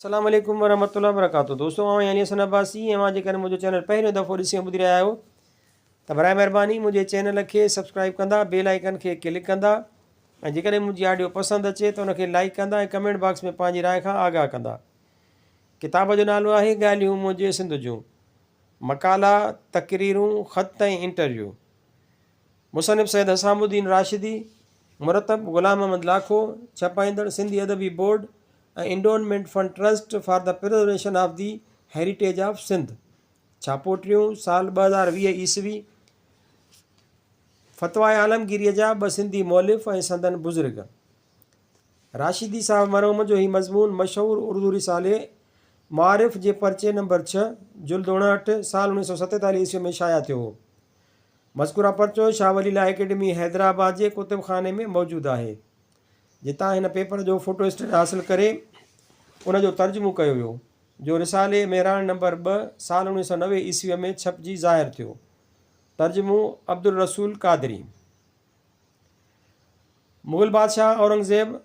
السلام عليڪم ورحمة الله وبرڪاته دوستو آئون يعني حسن عباسي ۽ اوهان جيڪڏهن منهنجو چينل پهريون دفعو ڏسي ۽ ٻڌي رهيا آهيو ته برائي مهرباني منهنجي چينل کي سبسڪرائب ڪندا بيل آئيڪن کي ڪلڪ ڪندا ۽ جيڪڏهن منهنجي آڊيو پسند اچي ته ان کي لائڪ ڪندا ۽ ڪمينٽ باڪس ۾ پنهنجي راء کان آگاهه ڪندا. ڪتاب جو نالو آهي ڳالهيون منهنجي سنڌ جون، مقالا، تقريرون، خط ۽ انٽرويو. مصنف سيد حسام الدين راشدي، مرتب غلام Muhammad Lakho, ڇپائيندڙ Sindhi Adabi board ۽ endowment fund trust for the preservation of the heritage of Sindh. ڇاپو ٽيون، سال 2020 عيسوي. فتويٰ عالمگيريء جا ٻه سنڌي مؤلف ۽ سندن بزرگ. راشدي صاحب مرحوم جو هي مضمون مشهور اردو رسالي معارف جي پرچي نمبر ڇهه، جلد 59، سال 1947 عيسويء ۾ شايع ٿيو هو. مذڪوره پرچو شاهه ولي الله اڪيڊمي حيدرآباد جي ڪتب خاني ۾ موجود آهي، جتان هن پيپر جو فوٽو اسٽيٽ حاصل ڪري ان جو ترجمو ڪيو ويو، جو رسالي مهراڻ نمبر ٻه، سال 1990 عيسويء ۾ ڇپجي ظاهر ٿيو. ترجمو عبدالرسول قادري. مغل بادشاهه اورنگزيب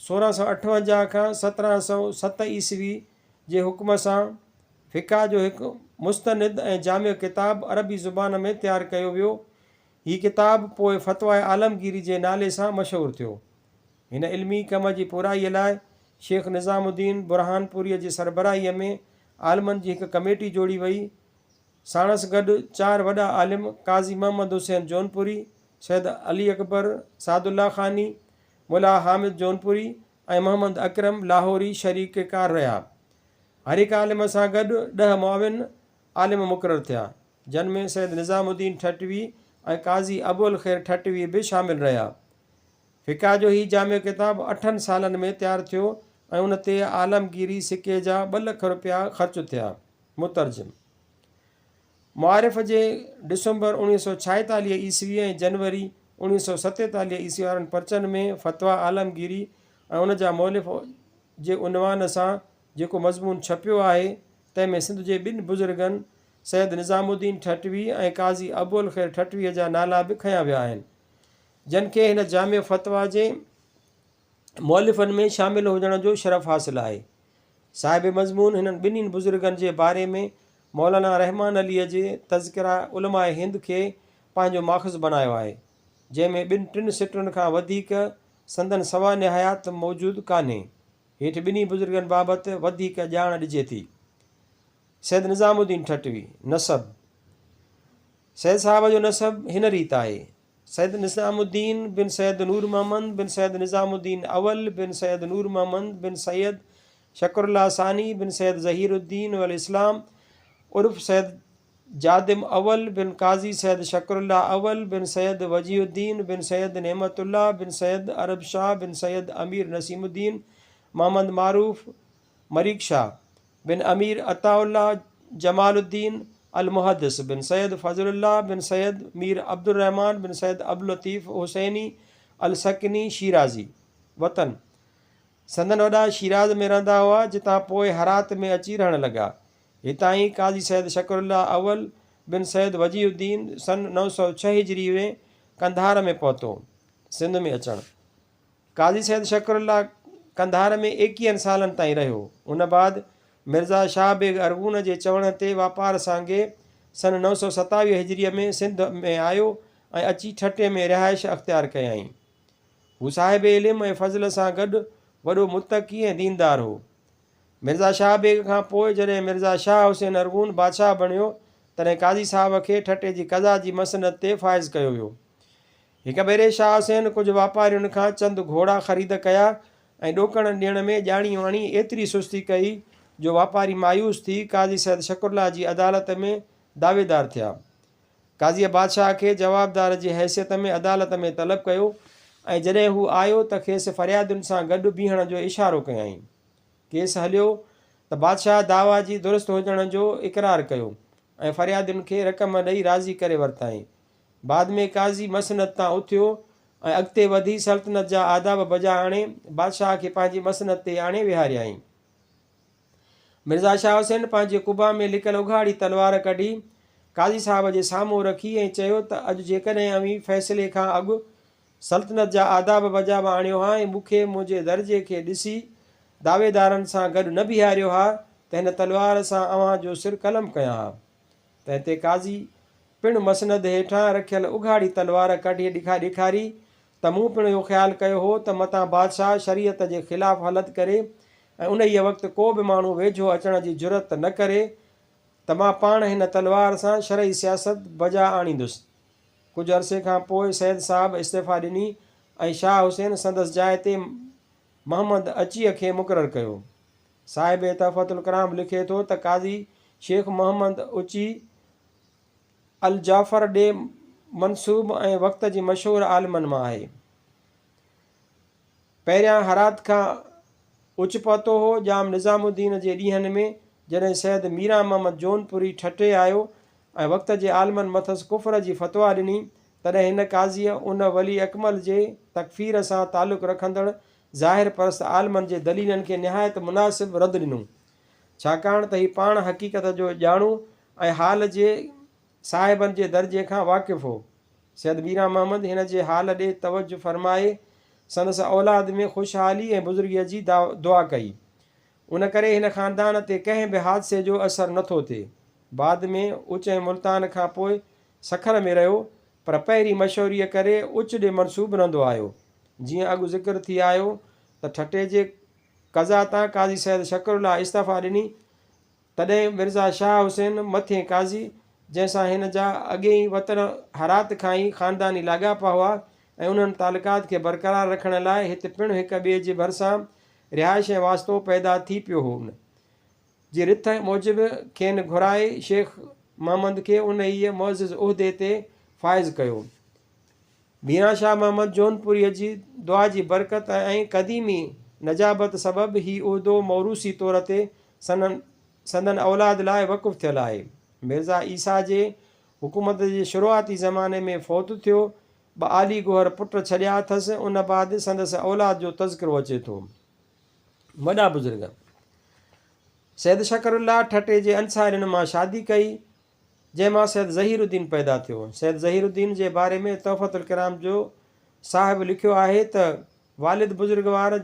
1658 کان 1707 عيسوي جي حڪم سان فقه جو هڪ مستند ۽ جامع ڪتاب عربي زبان ۾ تيار ڪيو ويو. هي ڪتاب پوء فتويٰ عالمگيري جي نالي سان مشهور ٿيو. هن علمي ڪم جي پورائيء لاء شيخ نظام الدين برهانپوريء جي سربراهيء ۾ عالمن جي هڪ ڪميٽي جوڙي وئي. ساڻس گڏ چار وڏا عالم قاضي محمد حسين جونپوري، سيد علي اڪبر سعد الله خاني، ملا حامد جونپوري ۽ محمد اڪرم لاهوري شريڪ ڪار رهيا. هر هڪ عالم سان گڏ ڏهه معاون عالم مقرر ٿيا، جن ۾ سيد نظام الدين ٺٽوي ۽ قاضي ابوالخير ٺٽوي به شامل رهيا. فقه جو هي جامع ڪتاب اٺن سالن ۾ تيار ٿيو ۽ ان تي عالمگيري سڪي جا ٻه لک رپيا خرچ ٿيا. مترجم. معارف جي ڊسمبر 1946 عيسوي ۽ جنوري 1947 عيسوي وارن پرچن ۾ فتويٰ عالمگيري ۽ ان جا مؤلف جي عنوان سان جيڪو مضمون ڇپيو آهي، تنهن ۾ سنڌ جي ٻن بزرگن سيد نظام الدين ٺٽوي ۽ قاضي ابوالخير ٺٽويء جا نالا به کنيا ويا آهن، جن کي هن جامع فتويٰ جي مؤلفن ۾ شامل هجڻ جو شرف حاصل آهي. صاحب مضمون هنن ٻنهين بزرگن جي باري ۾ مولانا رحمان عليء جي تذڪره علماء هند کي پنهنجو ماخذ بنايو آهي، جنهن ۾ ٻن ٽن سٽن کان وڌيڪ سندن سوانح حيات موجود ڪانهي. هيٺ ٻنهي بزرگن بابت وڌيڪ ڄاڻ ڏجي ٿي. سيد نظام الدين ٺٽوي، نسب، سيد صاحب جو نسب هن ريت آهي. سيد نظام الدين بن سيد نور محمد بن سيد نظام الدين اول بن سيد نور محمد بن سيد شڪر الله ثاني بن سيد ظهير الدين والاسلام عرف سيد جادم اول بن قاضي سيد شڪر الله اول بن سيد وجيه الدين بن سيد نعمت الله بن سيد عرب شاهه بن سيد امير نسيم الدين محمد معروف مريڪ شاهه بن امير عطاء الله جمال الدين المحدث بن سيد فضل الله بن سيد مير عبدالرحمان بن سيد عبداللطيف حسيني السڪني شيرازي، وطن، سندن وڏا شيراز ۾ رهندا هئا، جتان پوء هرات ۾ اچي رهڻ لڳا. هتان ئي قاضي سيد شڪر الله اول بن سيد وجيه الدين سن 906 هجري ۾ قنڌار ۾ پهتو. سنڌ ۾ اچڻ. قاضي سيد شڪر الله قنڌار ۾ ايڪيهن سالن تائين رهيو. ان بعد مرزا شاهه بيگ ارغون جي چوڻ تي واپار سانگي سن 927 هجريء ۾ سنڌ ۾ آيو ۽ اچي ٺٽي ۾ رهائش اختيار ڪيائين. هو صاحب علم ۽ فضل سان گڏ وڏو متقي ۽ ديندار هو. مرزا شاهه بيگ کان پوء جڏهن مرزا شاهه حسين ارغون بادشاهه بڻيو، تڏهن قاضي صاحب کي ٺٽي جي قضا جي مسند تي فائز ڪيو ويو. هڪ ڀيري شاهه حسين ڪجهه واپارين کان چند گهوڙا خريد ڪيا ۽ ڏوڪڙ ڏيڻ ۾ ڄاڻي واڻي ايتري سستي ڪئي جو واپاري مايوس ٿي قاضي سيد شڪرالله جي عدالت ۾ دعويدار ٿيا. قاضيء بادشاهه کي جوابدار جي حيثيت ۾ عدالت ۾ طلب ڪيو ۽ جڏهن هو آيو ته کيس فريادين سان گڏ بيهڻ جو اشارو ڪيائين. ڪيس هليو ته بادشاهه دعويٰ جي درست هجڻ جو اقرار ڪيو ۽ فريادين کي رقم ڏئي راضي ڪري ورتائين. بعد ۾ قاضي مسند تان اٿيو ۽ اڳتي وڌي سلطنت جا آداب بجا آڻي بادشاهه کي پنهنجي مسند تي آڻي ويهاريائين. مرزا شاهه حسين پنهنجي قبا ۾ لڪل اگهاڙي تلوار ڪڍي قاضي صاحب جي سامهون رکي ۽ چيو ته اڄ جيڪڏهن اوهين فيصلي کان اڳ سلطنت جا آداب بجا آڻيو ها ۽ مون کي منهنجي درجي کي ڏسي دعويدارن سان گڏ نه بيهاريو ها ته هن تلوار سان اوهان جو سر قلم ڪيان ها. تنهن تي قاضي پڻ مسند هيٺان رکيل اگهاڙي تلوار ڪڍي ڏيکاري ته مون پڻ اهو خيال ڪيو هو ته متان بادشاهه شريعت جي خلاف هلت ڪري ۽ انهيء وقت ڪو به ماڻهو ويجهو اچڻ جي جرئت نه ڪري ته مان پاڻ هن تلوار سان شرعي سياست بجا آڻيندس. ڪجهه عرصي کان پوء سيد صاحب استعيفا ڏني ۽ شاهه حسين سندس جاء تي محمد اچيء کي مقرر ڪيو. صاحب تحفة الڪرام لکي ٿو ته قاضي شيخ محمد اچي الجعفر ڏي منسوب ۽ وقت جي مشهور عالمن مان آهي. پهريان هرات کان اچ پهتو هو. ڄام نظام الدين جي ڏينهن ۾ جڏهن سيد ميران محمد جونپوري ٺٽي آيو ۽ وقت جي عالمن مٿس ڪفر جي فتويٰ ڏني، تڏهن هن قاضيء ان ولي اڪمل جي تڪفير سان تعلق رکندڙ ظاهر پرست عالمن جي دليلن کي نهايت مناسب رد ڏنو، ڇاڪاڻ ته هي پاڻ حقيقت جو ڄاڻو ۽ حال جي صاحبن جي درجي کان واقف هو. سيد ميران محمد هن جي حال ڏي توجه فرمائي سندس اولاد ۾ خوشحالي ۽ بزرگيء جي دعا ڪئي. ان ڪري هن خاندان تي ڪنهن به حادثي جو اثر نه ٿو ٿئي. بعد ۾ اچ ۽ ملتان کان پوء سکر ۾ رهيو، پر پهرين مشهوريء ڪري اچ ڏي منسوب رهندو آيو. جيئن اڳ ذڪر ٿي آيو ته ٺٽي جي قضا تان قاضي سيد شڪر الله استعفيٰ ڏني، تڏهن مرزا شاهه حسين مٿين قاضي، جنهن سان هن جا اڳيئي وطن هرات کان ئي خانداني لاڳاپا هئا ۽ انهن تعلقات کي برقرار رکڻ لاء هت پڻ هڪ ٻئي جي ڀرسان رهائش ۽ واسطو پيدا ٿي پيو هو، ان جي رٿ موجب کين گهرائي شيخ محمد کي انهيء معزز عهدي تي فائز ڪيو. ميران شاهه محمد جونپوريء جي دعا جي برڪت ۽ قديمي نجابت سبب هي عهدو موروثي طور تي سندن اولاد لاء وقف ٿيل آهي. مرزا عيسيٰ جي حڪومت جي شروعاتي زماني ۾ فوت ٿيو. ٻه عالي گوهر پٽ ڇڏيا اٿس. ان بعد سندس اولاد جو تذڪرو اچي ٿو. وڏا بزرگ سيد شڪر الله ٺٽي جي انصارين مان شادي ڪئي. جنهن مان سيد ظهير الدين پيدا ٿيو. سيد ظهير الدين جي باري ۾ تحفة الڪرام جو صاحب لکيو آهي ته، والد بزرگوار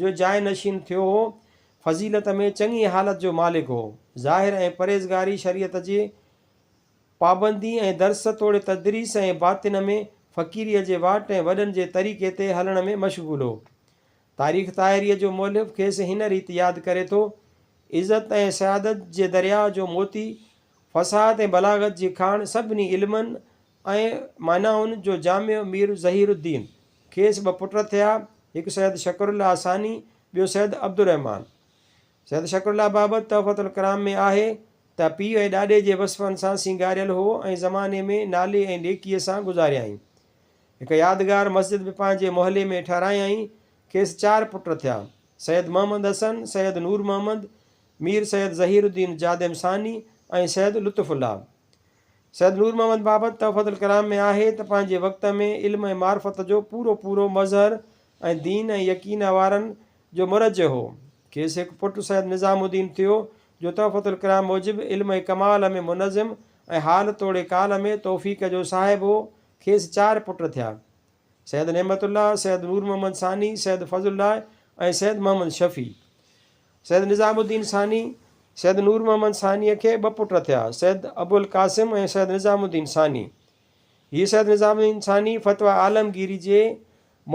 جو جاء نشين ٿيو هو، فضيلت ۾ چڱي حالت جو مالڪ هو. ظاهر ۽ پرهيزگاري شريعت جي پابندي ۽ درس توڙي تدريس ۽ باطن ۾ فقيريء جي واٽ ۽ وڏن جي طريقي تي هلڻ ۾ مشغول هو. تاريخ طاهريء جو مؤلف کيس هن ريت ياد ڪري ٿو، عزت ۽ سعادت جي درياء جو موتي، فصاحت ۽ بلاغت جي کاڻ، سڀني علمن ۽ معنائن جو جامع مير ظهير الدين. کيس ٻه پٽ ٿيا، هڪ سيد شڪر الله ثاني، ٻيو سيد عبدالرحمان. سيد شڪر الله بابت تحفة الڪرام ۾ آهي ته پيء ۽ ڏاڏي جي وصفن سان سينگاريل هو ۽ زماني ۾ نالي ۽ نيڪيء سان گذاريائين. هڪ يادگار مسجد به پنهنجي محلي ۾ ٺهرايائين. کيس چار پٽ ٿيا، سيد محمد حسن، سيد نور محمد، مير سيد ظهير الدين جادم ثاني ۽ سيد لطف الله. سيد نور محمد بابت تحفة الڪرام ۾ آهي ته پنهنجي وقت ۾ علم ۽ معرفت جو پورو پورو مظهر ۽ دين ۽ يقين وارن جو مرجع هو. کيس هڪ پٽ سيد نظام الدين ٿيو، جو تحفة الڪرام موجب علم ۽ ڪمال ۾ منظم ۽ حال توڙي قال ۾ توفيق جو صاحب هو. کيس چار پٽ ٿيا، سيد نعمت الله، سيد نور محمد ثاني، سيد فضل الله ۽ سيد محمد شفيع. سيد نظام الدين ثاني، سيد نور محمد ثانيء کي ٻه پٽ ٿيا، سيد ابوالقاسم ۽ سيد نظام الدين ثاني. هيء سيد نظام الدين ثاني فتويٰ عالمگيري جي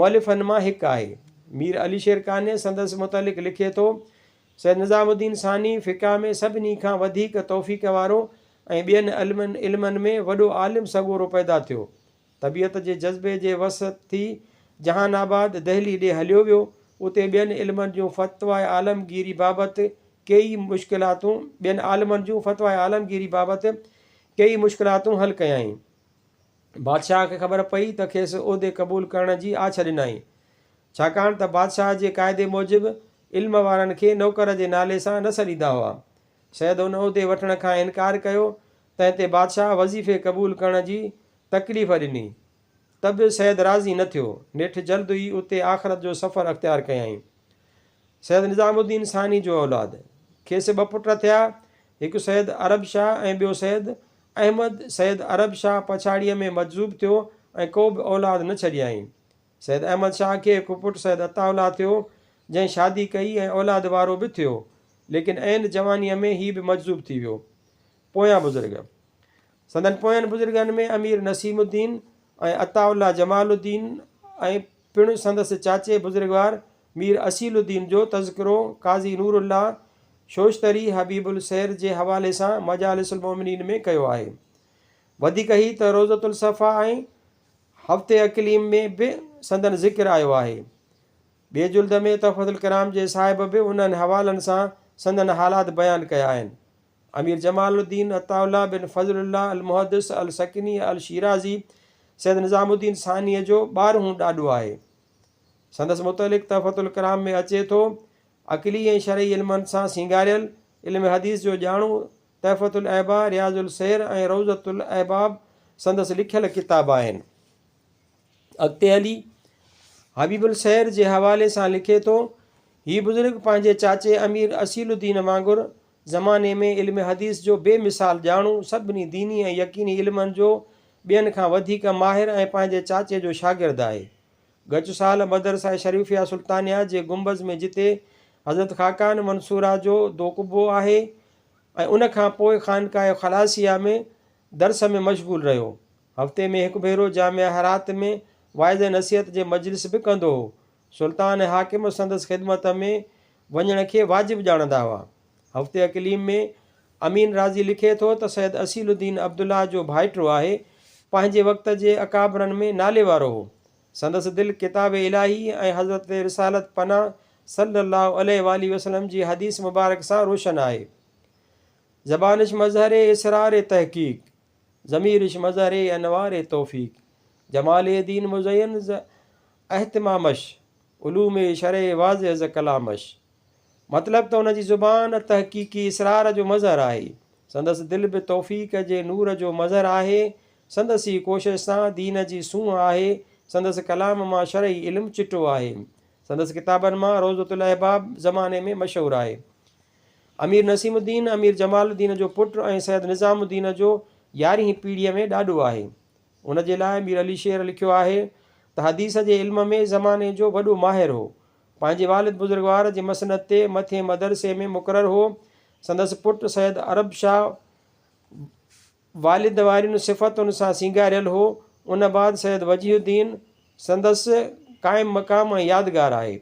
مؤلفن مان هڪ آهي. مير علي شير قانع سندس متعلق لکي ٿو، سيد نظام الدين ثاني فقه ۾ سڀني کان وڌيڪ توفيق وارو ۽ ٻين علمن ۾ وڏو عالم سڳورو پيدا ٿيو. طبيعت جي جذبي جي وس ٿي جهان آباد، دهلي، ڏي هليو ويو. اتي ٻين علمن جون فتويٰ عالمگيري بابت ڪيئي مشڪلاتون ٻين عالمن جون فتويٰ عالمگيري بابت ڪيئي مشڪلاتون حل ڪيائين. بادشاهه کي خبر پئي ته کيس عهدي قبول ڪرڻ جي آڇ ڏنائين. ڇاڪاڻ ته بادشاهه جي قاعدي موجب علم وارن کي نوڪر جي نالي سان نه سڏيندا هئا. سيد ان عهدي وٺڻ کان انڪار ڪيو، تنهن تي بادشاهه وظيفي قبول ڪرڻ جي تڪليف ڏني، ته به سيد راضي نه ٿيو. نيٺ جلد ئي اتي آخرت جو سفر اختيار ڪيائين. سيد نظام الدين ثاني جو اولاد. کيس ٻه پٽ ٿيا، هڪ سيد عرب شاهه ۽ ٻيو سيد احمد. سيد عرب شاهه پڇاڙيء ۾ مجذوب ٿيو ۽ ڪو به اولاد نه ڇڏيائين. سيد احمد شاهه کي هڪ پٽ سيد عطاء الله ٿيو. جنهن شادي ڪئي ۽ اولاد وارو به ٿيو، ليڪن عين جوانيء ۾ هي به مجذوب ٿي ويو. پويان بزرگ. سندن پوين بزرگن ۾ امير نسيم الدين ۽ عطاء الله جمال الدين ۽ پڻ سندس چاچي بزرگوار مير اصيل الدين جو تذڪرو قاضي نور الله شوشتري حبيب السير جي حوالي سان مجالس المومنين ۾ ڪيو آهي. وڌيڪ هي ته روضة الصفا ۽ هفت اقليم ۾ به سندن ذڪر آيو آهي. ٻئي جلد ۾ تحفة الڪرام جي صاحب به انهن حوالن سان سندن حالات بيان ڪيا آهن. امير جمال الدين عطاء الله بن فضل الله المحدث السڪني الشيرازي سيد نظام الدين ثانيء جو ٻارهون ڏاڏو آهي. سندس متعلق تحفة الڪرام ۾ اچي ٿو، عقلي ۽ شرعي علمن سان سينگاريل، علم حديث جو ڄاڻو، تحفة الاحبا، رياض السير ۽ روضة الاحباب سندس لکيل ڪتاب آهن. اڳتي هلي حبيب السير جي حوالي سان لکي ٿو، هي بزرگ پنهنجي چاچي امير اصيل الدين وانگر زماني ۾ علم حديث جو بي مثال ڄاڻو، سڀني ديني ۽ يقيني علمن جو ٻين کان وڌيڪ ماهر ۽ پنهنجي چاچي جو شاگرد آهي. ڳچ سال مدرسه شريفيه سلطانيه جي گنبذ ۾ جتي حضرت خاقان منصوره جو دوقبو آهي ۽ ان کان پوء خانقاه خلاصيه ۾ درس ۾ مشغول رهيو. هفتي ۾ هڪ ڀيرو جامعه هرات ۾ وعظ ۽ نصيحت جي مجلس به ڪندو هو. سلطان ۽ حاڪم سندس خدمت ۾ وڃڻ کي واجب ڄاڻندا هئا. هفت اقليم ۾ امين رازي لکي ٿو ته سيد اصيل الدين عبدالله جو ڀائٽو آهي، پنهنجي وقت جي اڪابرن ۾ نالي وارو هو. سندس دل ڪتاب الاهي ۽ حضرت رسالت پناهه صلّي الله عليه واٰله وسلّم جي حديث مبارڪ سان روشن آهي. زبانش مظهر اسرار تحقيق، ضميرش مظهر انوار توفيق، جمال دين مزين ز اهتمامش، علوم شرع واضح ز ڪلامش. مطلب ته ان جي زبان تحقيقي اسرار جو مظهر آهي. سندس دل به توفيق جي نور جو مظهر آهي. سندس ئي ڪوشش سان دين جي سونهن آهي. سندس ڪلام مان شرعي علم چٽو آهي. سندس ڪتابن مان روضة الاحباب زماني ۾ مشهور آهي. امير نسيم الدين، امير جمال الدين جو پٽ ۽ سيد نظام الدين جو يارهين پيڙهيء ۾ ڏاڏو آهي. ان جي لاء مير علي شير لکيو آهي ته حديث جي علم ۾ زماني جو وڏو ماهر هو. پنهنجي والد بزرگوار جي مسند تي مٿين مدرسي ۾ مقرر هو. سندس پٽ سيد عرب شاهه والد وارين صفتن سان سينگاريل هو. ان بعد سيد وجيه الدين سندس قائم مقام ۽ يادگار آهي.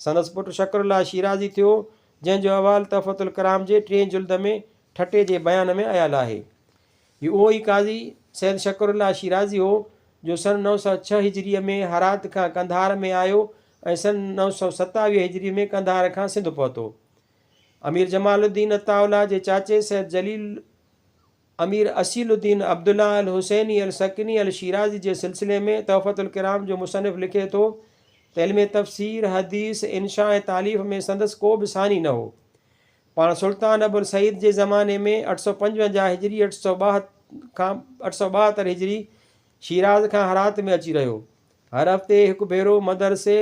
سندس پٽ شڪر الله شيرازي ٿيو، جنهن جو احوال تحفة الڪرام جي ٽئين جلد ۾ ٺٽي جي بيان ۾ آيل آهي. هي اهو ئي قاضي سيد شڪر الله شيرازي هو، جو سن 906 هجريء ۾ هرات کان قنڌار ۾ آيو ۽ سن 927 هجريء ۾ قنڌار کان سنڌ پهتو. امير جمال الدين عطاء الله جي چاچي سيد جليل امير اصيل الدين عبدالله الحسيني السڪني الشيرازي جي سلسلي ۾ تحفة الڪرام جو مصنف لکي ٿو ته علم تفسير، حديث، انشاء ۽ تاليف ۾ سندس ڪو به ثاني نه هو. پاڻ سلطان ابوالسعيد جي زماني ۾ 855 هجري 872 کان 872 هجري شيراز کان هرات ۾ اچي رهيو. هر هفتي هڪ ڀيرو مدرسي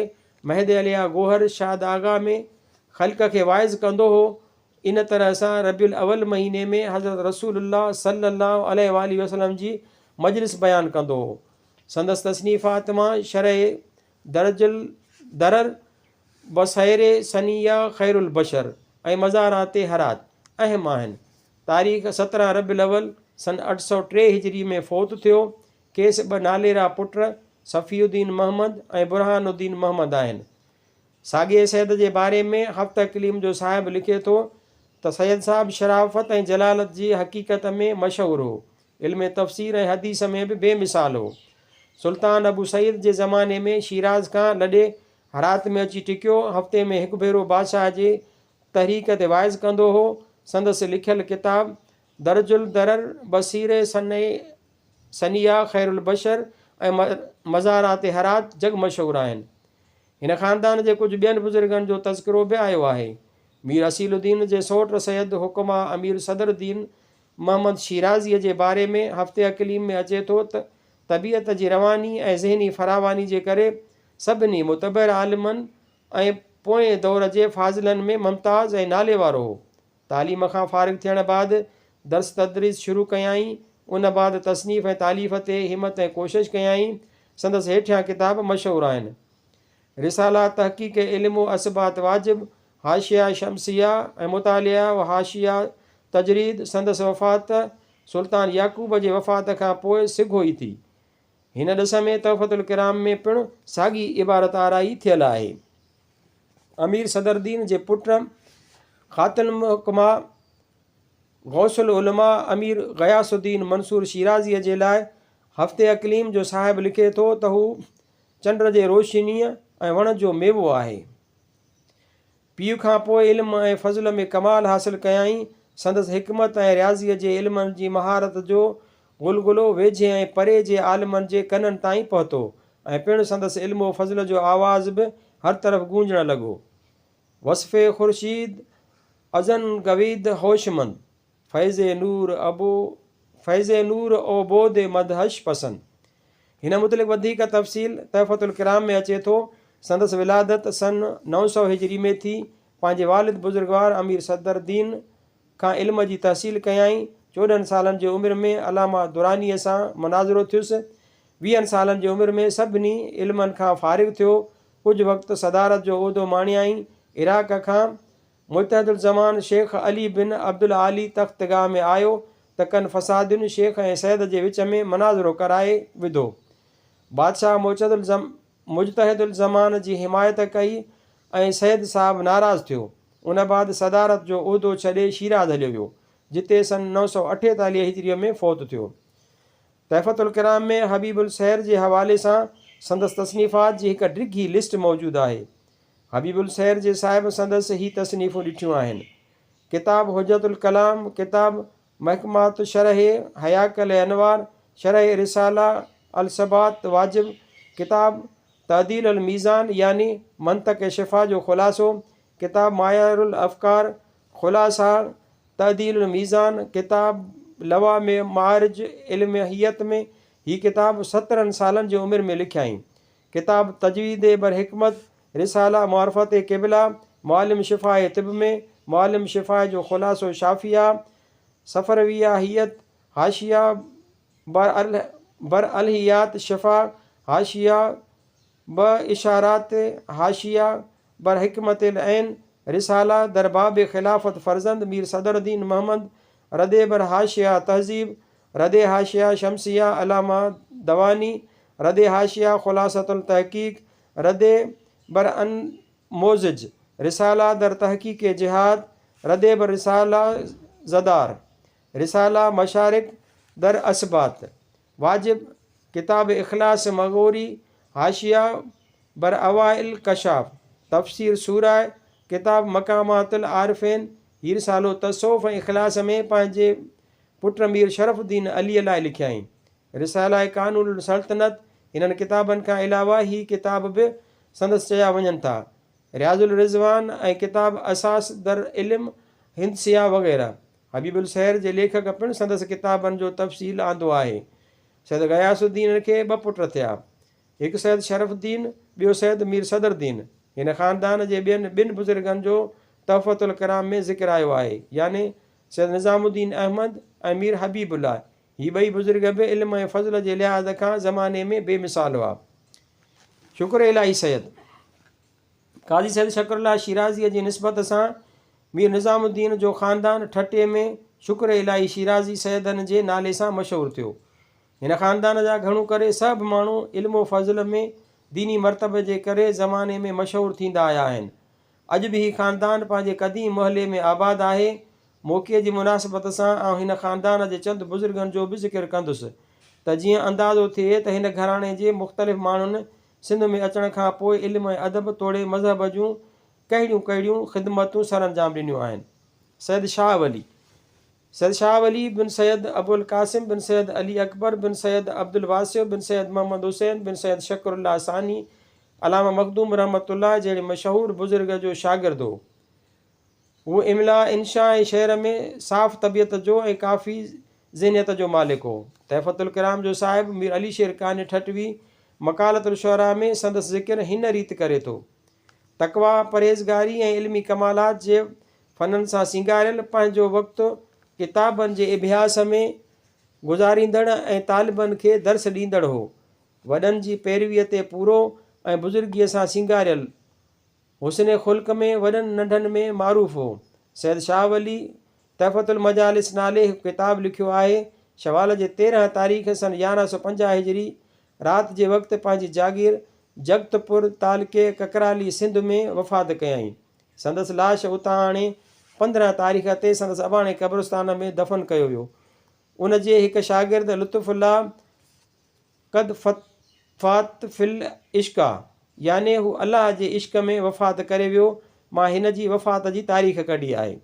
مهد عليا گوهر شاد آغا ۾ خلق کي واعظ ڪندو هو. ان طرح سان ربيع الاول مهيني ۾ حضرت رسول الله صلي الله عليه واٰله وسلم جي مجلس بيان ڪندو هو. سندس تصنيفات مان شرح درج الدرر بصير ثنيه خير البشر ۽ مزارات هرات اهم آهن. تاريخ 17 ربيع الاول سن 803 هجري ۾ فوت ٿيو. کيس ٻه ناليرا پٽ صفي الدين محمد ۽ برهان الدين محمد آهن. ساڳئي سيد جي باري ۾ هفت اقليم جو صاحب لکي ٿو ته سيد صاحب شرافت ۽ جلالت جي حقيقت ۾ مشهور هو. علم تفسير ۽ حديث ۾ به بي مثال هو. سلطان ابو سعيد جي زماني ۾ شيراز کان لڏي هرات ۾ اچي ٽڪيو. هفتي ۾ هڪ ڀيرو بادشاهه جي تحريڪ تي واعظ ڪندو هو. سندس لکيل ڪتاب درج الدرر بصير ثنيه خير البشر ۽ مزارات هرات جڳ مشهور آهن. هن خاندان جي ڪجهه ٻين بزرگن جو تذڪرو به آيو آهي. مير اصيل الدين جي سئوٽ سيد حڪما امير صدر الدين محمد شيرازيء جي باري ۾ هفت اقليم ۾ اچي ٿو ته طبيعت جي رواني ۽ ذهني فراواني جي ڪري سڀني متبحر عالمن ۽ پوئين دور جي فاضلن ۾ ممتاز ۽ نالي وارو هو. تعليم کان فارغ ٿيڻ بعد درس تدريس شروع ڪيائين. ان بعد تصنيف ۽ تاليف تي همت ۽ ڪوشش ڪيائين. سندس هيٺيان ڪتاب مشهور آهن. رسالا تحقيق علم و اثبات واجب، حاشيه شمسيه ۽ مطالعه و حاشيه تجريد سندس وفات سلطان يعقوب جي وفات کان پوء سگهو ئي ٿي. هن ڏس ۾ تحفة الڪرام ۾ پڻ ساڳي عبارت آرائي ٿيل آهي. امير صدرالدين جي پٽ خاتم الحڪماء غوث العلماء امير غياث الدين منصور شيرازيء جي لاء هفت اقليم جو صاحب لکي ٿو ته هو چنڊ جي روشنيء ۽ وڻ جو ميوو آهي. پيء کان پوء علم ۽ فضل ۾ ڪمال حاصل ڪيائين. سندس حڪمت ۽ رياضيء جي علمن جي مهارت جو غلغلو ويجهي ۽ پري جي عالمن جي ڪنن تائين پهتو ۽ پڻ سندس علم و فضل جو آواز به هر طرف گونجڻ لڳو. وصف خورشيد ازن گويد هوشمند، فيض نور ابو فيض نور او بود مدهش پسند. هن متعلق وڌيڪ تفصيل تحفة الڪرام ۾ اچي ٿو. سندس ولادت سن 900 هجري ۾ ٿي. پنهنجي والد بزرگوار امير صدر الدين کان علم جي تحصيل ڪيائين. 14 سالن جي عمر ۾ علامه درانيء سان مناظرو ٿيس. ويهن سالن جي عمر ۾ سڀني علمن کان فارغ ٿيو. ڪجهه وقت صدارت جو عهدو ماڻيائين. عراق کان مجتهد الزمان شيخ علي بن عبدالعالي تختگاهه ۾ آيو ته ڪن فسادين شيخ ۽ سيد جي وچ ۾ مناظرو ڪرائي وڌو. بادشاهه مجتهد الزمان جي حمايت ڪئي ۽ سيد صاحب ناراض ٿيو. ان بعد صدارت جو عهدو ڇڏي شيراز هليو ويو، جتي سن 948 هجريء ۾ فوت ٿيو. تحفة الڪرام ۾ حبيب السير جي حوالي سان سندس تصنيفات جي هڪ ڊگهي لسٽ موجود آهي. حبيب السير جي صاحب سندس هي تصنيفون ڏٺيون آهن. ڪتاب حجة الڪلام، ڪتاب محڪمات شرح هياڪل انوار، شرح رساله الثبات واجب، ڪتاب تعديل الميزان يعني منطق شفا جو خلاصو، ڪتاب معيار الافڪار، خلاصه تعديل الميزان، ڪتاب لوامع معارج علم هيئت ۾، هي ڪتاب سترهن سالن جي عمر ۾ لکيائين. ڪتاب تجويد بر حڪمت، رساله معرفت قبله، معالم شفاء طب ۾، معالم شفاء جو خلاصو شافيه، صفرويه هيئت، حاشيه بر الهيات شفا، حاشيه به اشارات، حاشيه بر حڪمت العين، رساله در باب خلافت فرزند مير صدر الدين محمد، ردي بر حاشيه تهذيب، ردي حاشيه شمسيه علامه دواني، ردي حاشيه خلاصة التحقيق، ردي بر انموذج، رساله در تحقيق جهاد، ردي بر رساله زدار، رساله مشارق در اثبات، واجب، ڪتاب اخلاص مغوري، حاشيه بر اوائل ڪشاف، تفسير سوره، ڪتاب مقامات العارفين، هي رسالو تصوف ۽ اخلاص ۾ پنهنجي پٽ مير شرف الدين عليء لاء لکيائين. رساله قانون السلطنت، هنن ڪتابن کان علاوه هي ڪتاب به سندس چيا وڃن ٿا. رياض الرضوان ۽ ڪتاب اساس در علم هندسيه وغيره. حبيب السحر جي ليکڪ پڻ سندس ڪتابن جو تفصيل آندو آهي. سيد غياث الدين کي ٻه پٽ ٿيا. هڪ سيد شرف الدين، ٻيو سيد مير صدر الدين. هن خاندان جي ٻين ٻن بزرگن جو تحفة الڪرام ۾ ذڪر آيو آهي، يعني سيد نظام الدين احمد ۽ مير حبيب الله. هي ٻئي بزرگ به علم ۽ فضل جي لحاظ کان زماني ۾ بي مثال هئا. شڪر الاهي سيد. قاضي سيد شڪر الله شيرازيء جي نسبت سان مير نظام الدين جو خاندان ٺٽي ۾ شڪر الاهي شيرازي سيدن جي نالي سان مشهور ٿيو. هن خاندان جا گهڻو ڪري سڀ ماڻهو علم و فضل ۾ ديني مرتبي جي ڪري زماني ۾ مشهور ٿيندا آيا آهن. اڄ به هي خاندان پنهنجي قديم محلي ۾ آباد آهي. موقعي جي مناسبت سان آئون هن خاندان جي چند بزرگن جو به ذڪر ڪندس ته جيئن اندازو ٿئي ته هن گهراڻي جي مختلف ماڻهن سنڌ ۾ اچڻ کان پوء علم ۽ ادب توڙي مذهب جون ڪهڙيون ڪهڙيون خدمتون سرانجام ڏنيون آهن. سيد شاهه ولي، سيد شاهه ولي بن سيد ابوالقاسم بن سيد علي اڪبر بن سيد عبدالواسع بن سيد محمد حسين بن سيد شڪر الله ثاني علامه مخدوم رحمت الله جهڙي مشهور بزرگ جو شاگرد هو. هو املاء، انشاء ۽ شعر ۾ صاف طبيعت جو ۽ ڪافي ذهنيت جو مالڪ هو. تحفة الڪرام جو صاحب مير علي شير قانع ٺٽوي مقالة الشعراء ۾ سندس ذڪر هن ريت ڪري ٿو، تقويٰ، پرهيزگاري ۽ علمي ڪمالات جي فنن سان سينگاريل، پنهنجو وقت ڪتابن جي اڀياس ۾ گذاريندڙ ۽ طالبن کي درس ڏيندڙ هو. وڏن جي پيرويء تي پورو ۽ بزرگيء سان سينگاريل، حسن خلق ۾ وڏن ننڍن ۾ معروف هو. سيد شاهه ولي تحفة المجالس نالي هڪ ڪتاب لکيو آهي. شوال جي 13 تاريخ سن 1150 هجري رات جي وقت پنهنجي جاگير جڳتپور تعلقي ڪڪرالي سنڌ ۾ وفات ڪيائين. سندس لاش اتان آڻي 15 تاريخ تي سندس اباڻي قبرستان ۾ دفن ڪيو ويو. ان جي هڪ شاگرد لطف الله قد فات في العشق يعني هو الله جي عشق ۾ وفات ڪري ويو مان هن جي وفات جي تاريخ ڪڍي آهي.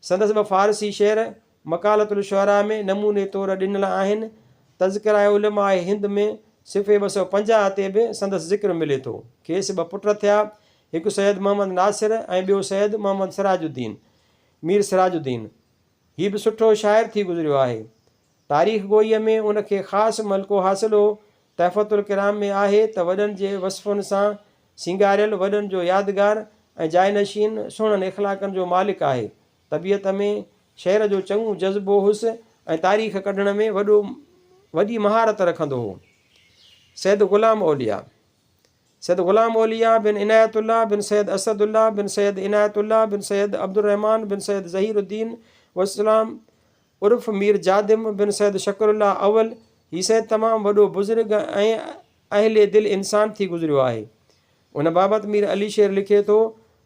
سندس ٻه فارسي شعر مقالة الشعراء ۾ نموني طور ڏنل آهن. تذڪره علماء هند ۾ صفحي 250 تي به سندس ذڪر ملي ٿو. کيس ٻه پٽ ٿيا، هڪ سيد محمد ناصر ۽ ٻيو سيد محمد سراج الدين، مير سراج الدين. هي به سٺو شاعر ٿي گذريو آهي. تاريخ گوئيء ۾ ان کي خاص ملڪو حاصل هو. تحفة الڪرام ۾ آهي ته وڏن جي وصفن سان سينگاريل، وڏن جو يادگار ۽ جائنشين، سهڻن اخلاقن جو مالڪ آهي. طبيعت ۾ شعر جو چڱو جذبو هوس ۽ تاريخ ڪڍڻ ۾ وڏو وڏي مهارت رکندو هو. سيد غلام اولياء، سيد غلام اولياء بن عنايت الله بن سيد اسد الله بن سيد عنايت الله بن سيد عبدالرحمان بن سيد ظهير الدين والسلام عرف مير جادم بن سيد شڪر الله اول، هي سيد تمام وڏو بزرگ ۽ اهل دل انسان ٿي گذريو آهي. ان بابت مير علي شير لکي ٿو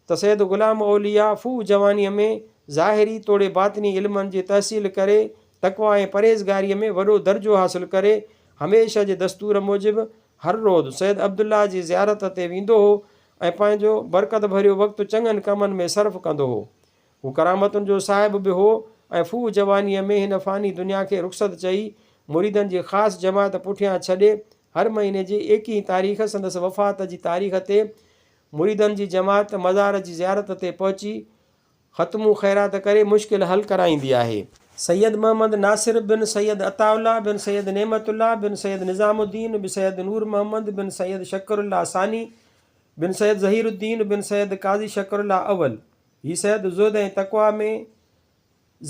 ته سيد غلام اولياء ڦوهه جوانيء ۾ ظاهري توڙي باطني علمن جي تحصيل ڪري تقويٰ ۽ پرهيزگاريء ۾ وڏو درجو حاصل ڪري هميشه جي دستور موجب هر روز سيد عبدالله جي زيارت تي ويندو هو ۽ پنهنجو برڪت ڀريو وقت چڱن ڪمن ۾ صرف ڪندو هو. هو ڪرامتن جو صاحب به هو ۽ ڦوهه جوانيء ۾ هن فاني دنيا کي رخصت چئي، مريدن جي خاص جماعت پٺيان ڇڏي، هر مهيني جي ايڪيهين تاريخ سندس وفات جي تاريخ تي مريدن جي جماعت مزار جي زيارت تي پهچي، ختمون خيرات ڪري مشڪل حل ڪرائيندي آهي. سيد محمد ناصر بن سيد عطاء الله بن سيد نعمت الله بن سيد نظام الدين بن سيد نور محمد بن سيد شڪر الله ثاني بن سيد ظهير الدين بن سيد قاضي شڪر الله اول، هي سيد زهد ۽ تقويٰ ۾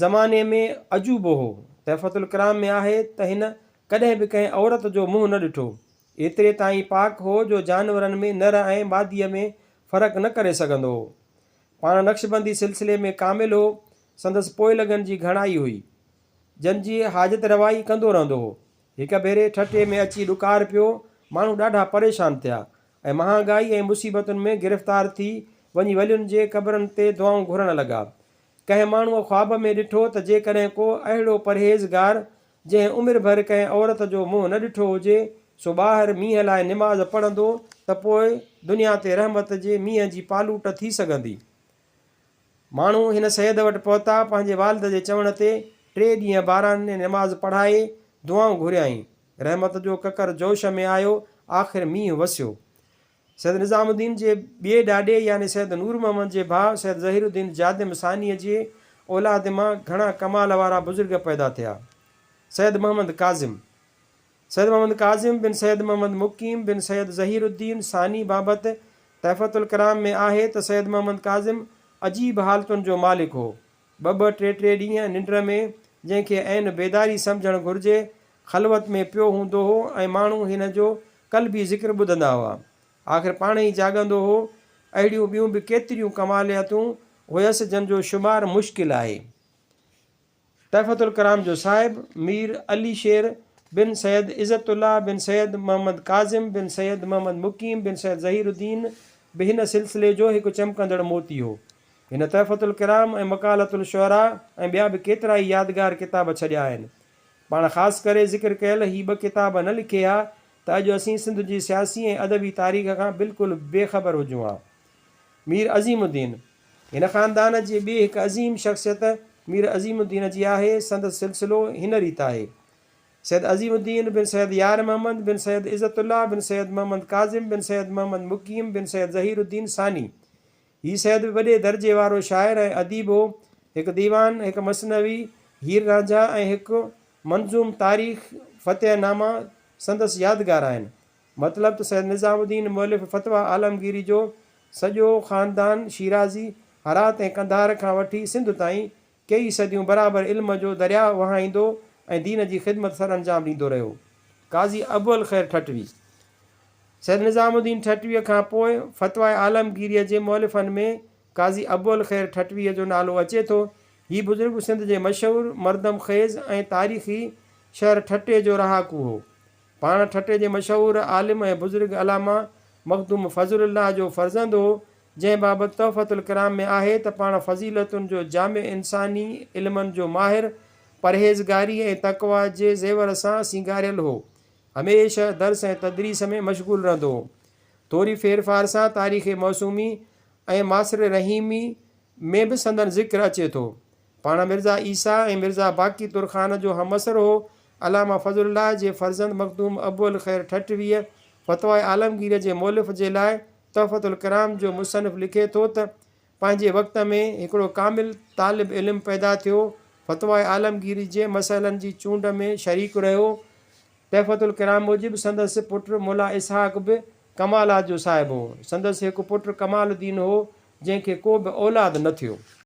زماني ۾ عجوبو هو. تحفة الڪرام ۾ آهي ته هن ڪڏهن به ڪنهن عورت جو منهن نه ڏٺو. ايتري تائين پاڪ هو جو جانورن ۾ نر ۽ ماديء ۾ فرق نه ڪري سگهندو هو. پاڻ نقشبندي سلسلي ۾ ڪامل هو. سندس پوئلڳن جي گهڻائي هئي. جن جي حاجت روائي ڪندو رهندو هو. هڪ ڀيري ٺٽي ۾ اچي ڏڪار پيو، ماڻهو ڏاڍا پريشان ٿيا ۽ مهانگائي ۽ مصيبتن ۾ گرفتار ٿي وڃي ولين جي قبرن تي دعائون گهرڻ لڳا. ڪنهن ماڻهوء خواب ۾ ڏٺو ته جيڪڏهن ڪو اهڙو پرهيزگار، جنهن عمر ڀر ڪنهن عورت جو منهن نه ڏٺو هجي، سو ٻاهر مينهن لاء نماز پڙهندو ته پوء دنيا تي رحمت جي مينهن جي پالوٽ ٿي سگهندي. ماڻهو هن سيد وٽ پهتا، پنهنجي والد جي چوڻ تي ٽي ڏينهن باران ۾ نماز پڙهائي دعائون گهريائين. رحمت جو ڪڪر جوش ۾ آيو، آخر مينهن وسيو. سيد نظام الدين جي ٻئي ڏاڏي يعني سيد نور محمد جي ڀاء سيد ظهير الدين جادم ثانيء جي اولاد مان گهڻا ڪمال وارا بزرگ پيدا ٿيا. سيد محمد ڪاظم، سيد محمد ڪاظم بن سيد محمد مقيم بن سيد ظهير الدين ثاني بابت تحفة الڪرام ۾ آهي ته سيد محمد ڪاظم عجيب حالتن جو مالڪ هو. ٻه ٻه ٽي ٽي ڏينهن ننڊ ۾، جنهن کي عين بيداري سمجهڻ گهرجي، خلوت ۾ پيو هوندو هو ۽ ماڻهو هن جو قلبي ذڪر ٻڌندا هئا. آخر پاڻ ئي جاڳندو هو. اهڙيون ٻيون به ڪيتريون ڪماليتون هيس جن جو شمار مشڪل آهي. تحفة الڪرام جو صاحب مير علي شير بن سيد عزت الله بن سيد محمد ڪاظم بن سيد محمد مقيم بن سيد ظهير الدين به هن سلسلي جو هڪ چمڪندڙ موتي هو. هن تحفة الڪرام ۽ مقالة الشعراء ۽ ٻيا به ڪيترائي يادگار ڪتاب ڇڏيا آهن. پاڻ خاص ڪري ذڪر ڪيل هي ٻه ڪتاب نه لکي ها ته اڄ اسين سنڌ جي سياسي ۽ ادبي تاريخ کان بلڪل بي خبر هجون ها. مير عظيم الدين. هن خاندان جي ٻي هڪ عظيم شخصيت مير عظيم الدين جي آهي، سندس سلسلو هن ريت آهي، سيد عظيم الدين بن سيد يار محمد بن سيد عزت الله بن سيد محمد ڪاظم بن سيد محمد مقيم بن سيد ظهير الدين ثاني. هي سيد به وڏي درجي وارو شاعر ۽ اديب هو. هڪ ديوان، هڪ مثنوي هير رانجها ۽ هڪ منظوم تاريخ فتح نامه سندس يادگار آهن. مطلب ته سيد نظام الدين مؤلف فتويٰ عالمگيري جو سڄو خاندان شيرازي، هرات ۽ قنڌار کان وٺي سنڌ تائين ڪيئي صديون برابر علم جو درياء وهائيندو ۽ دين جي خدمت سرانجام ڏيندو رهيو. قاضي ابوالخير ٺٽوي. سيد نظام الدين ٺٽويء کان پوء فتويٰ عالمگيريء جي مؤلفن ۾ قاضي ابوالخير ٺٽويء جو نالو اچي ٿو. هي بزرگ سنڌ جي مشهور مردم خيز ۽ تاريخي شهر ٺٽي جو رهاڪو هو. پاڻ ٺٽي جي مشهور عالم ۽ بزرگ علامه مخدوم فضل الله جو فرزند هو، جنهن بابت تحفة الڪرام ۾ آهي ته پاڻ فضيلتن جو جامع انساني علمن جو ماهر، پرهيزگاري ۽ تقويٰ جي زيور سان سينگاريل هو. هميشه درس ۽ تدريس ۾ مشغول رهندو هو. ٿوري ڦيرڦار سان تاريخ معصومي ۽ معاصر رحيمي ۾ به سندن ذڪر اچي ٿو. پاڻ مرزا عيسيٰ ۽ مرزا باقي ترخان جو همعصر هو. علامه فضل الله جي فرزند مخدوم ابوالخير ٺٽويء فتويٰ عالمگيريء جي مؤلف جي لاء تحفة الڪرام جو مصنف لکي ٿو ته، پنهنجي وقت ۾ هڪڙو ڪامل طالب علم پيدا ٿيو، فتويٰ عالمگيري جي مسئلن جي چونڊ ۾ شريڪ رهيو. تحفة الڪرام موجب سندس پٽ ملا اسحاق به ڪمالات جو صاحب هو. سندس هڪ پٽ ڪمال الدين هو، جنهن کي ڪو به اولاد نه ٿيو.